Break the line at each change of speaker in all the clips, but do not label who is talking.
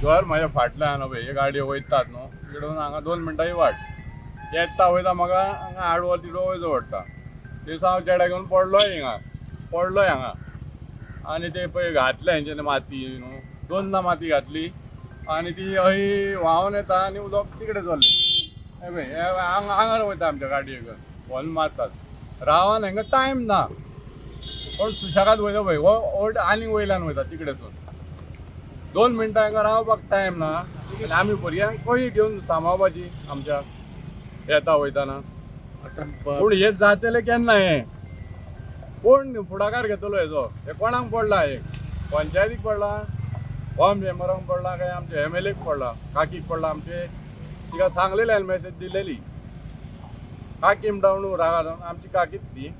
घर म्हाज्या फाटल्यान पळय हे गाडयो वयतात न्हू तिकडून हांगा 2 मिनटां वाट येता वयता म्हाका हांगा आडवो तिडो वयचो पडटा. दिसा हांव चेड्या घेवन पडलोय हिंगा पडलोय हांगा आनी ते पळय घातले हेंच्यानी माती न्हू 2दा माती घातली आनी ती अही व्हांवन येता आनी उदक तिकडे चल्लें. हें पळय हे हांगा आंगार वयता आमच्या गाडयेक व्हन मारतात रावन हांकां टायम ना. कोण सुशेगाद वयता पळय हो आनी वयल्यान वयता तिकडेसून 2 मिनटां हांकां रावपाक टायम ना. आनी आमी भुरग्यांक कशी घेवन सांबाळपाची आमच्या येता वयताना. पूण हे जातले केन्ना हें कोण फुडाकार घेतलो हेजो? हे कोणाक पडला? हे पंचायतीक पडला, होम मेंबरांक पडला काय आमच्या एम एल एक पडला, काकीक पडला? आमचे तिका सांगलेले मॅसेज दिलेली काकी म्हणटा म्हणून रागा आमची काकीच ती.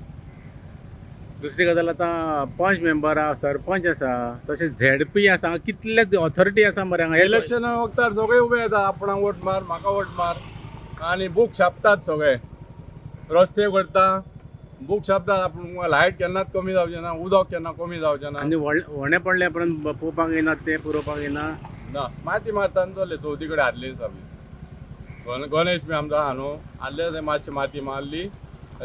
दुसरी गजाल आतां पंच मेंबर आसा, सरपंच आसा, तशेंच झेडपी आसा, कितले ऑथॉरिटी आसा मरे हांगा.
इलेक्शन वखतार सगळे उबे येता आपणाक वोट मार म्हाका वोट मार आनी बूक छापतात सगळे रस्ते करता बूक छापतात आपूण लायट केन्नाच कमी जावचें ना, उदक केन्ना कमी जावचें ना.
आनी व्हणे पडले उपरांत पळोवपाक येना, ते पुरोवपाक येना
ना माती मारता आनी चल्ले चवथी कडेन आदले दिसा बी गणेश बी आमचो आहा न्हू आदले दिसा मातशी माती मारली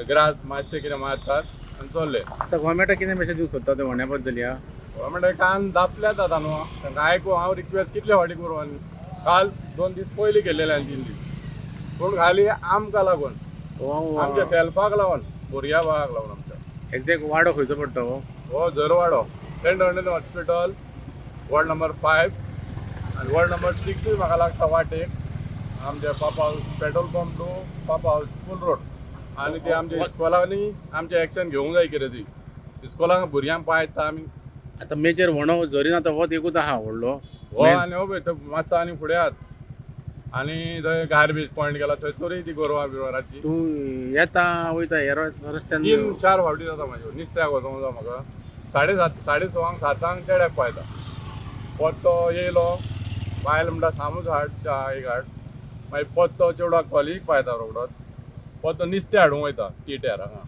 ग्रास मातशें कितें मारतात आनी चल्ले.
आतां गोवोरमेंटाक कितें मेसेज दिवंक सोदता ते व्हण्या बद्दल? ह्या
गोवोरमेंटा कान दापल्यात आतां न्हू तांकां आयकूं. हांव रिक्वेस्ट कितले फावटी करूं? आनी काल 2 दीस पयलीं केलेले आनी 3 दीस पूण खाली आमकां लागून आमच्या सेल्फाक लागून भुरग्या बाळाक लागून आमच्या.
एग्जॅक्ट वाडो खंयचो पडटा हो?
हो Zarwado Saint Anthony hospital ward number 5 आनी वॉर्ड नंबर 6 म्हाका लागता वाटेक आमच्या Papa house petrol pump to Papa house school road. आनी ते आमच्या इस्कोलांनी आमचें एक्शन घेवंक जाय कितें ती इस्कोलांक भुरग्यांक पायता आमी.
आतां मेजर व्हणो जरी ना तो हो एकूच आहा व्हडलो
हो आनी हो पळय थंय मातसो आनी फुडें आहात आनी थंय गार्बेज पॉयंट गेला थंय चोरी ती गोरवां बिरवां.
तूं येता वयता ह्या रस्त्यान
3-4 फावटी जाता म्हाज्यो नुस्त्याक वचोंक जाय म्हाका. 7:30 6:30 7 चेड्याक पायता परतो येयलो बायल म्हणटा सामूच हाड च्या एक हाड मागीर परतो चेडवाक कॉलेजीक पायता रोखडोच परतो नुस्तें हाडूंक वयता तिट्यार हांगा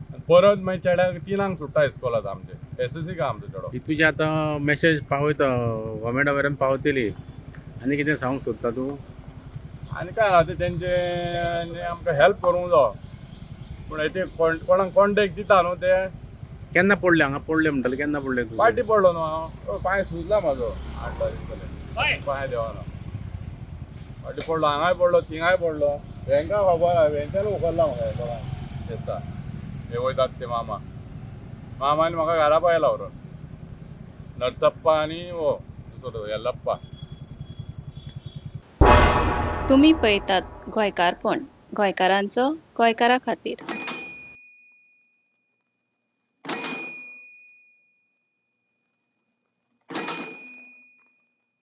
आनी परत मागीर चेड्याक 3 सुट्टा इस्कोलांत आमचें एस एस सी का आमचो चेडो.
ही तुजी आतां मेसेज पावयता गोवोरमेंटा मेरेन पावतली आनी कितें सांगूंक सोदता तूं?
आनी काय ना ते तेंचे आमकां हेल्प करूंक जावो पूण ते कोणाक कॉन्टेक्ट दिता न्हू ते.
केन्ना पडले हांगा पडले म्हणटाले केन्ना पडले तूं?
पाटी पडलो न्हू हांव पांय सुजला म्हाजो हाडलो दिसतले पांय देवाना फाटी पडलो हांगाय पडलो थिंगाय पडलो हेंकां खबर आहा हेंच्यान उखल्ला म्हाका दोगांय दिसता हे वयतात ते मामा मामानी म्हाका घरा पायला व्हरोन नरसप्पा आनी हो दुसरो येल्लप्पा.
तुमी पळयतात गोंयकारपण, गोंयकारांचो गोंयकारा खातीर.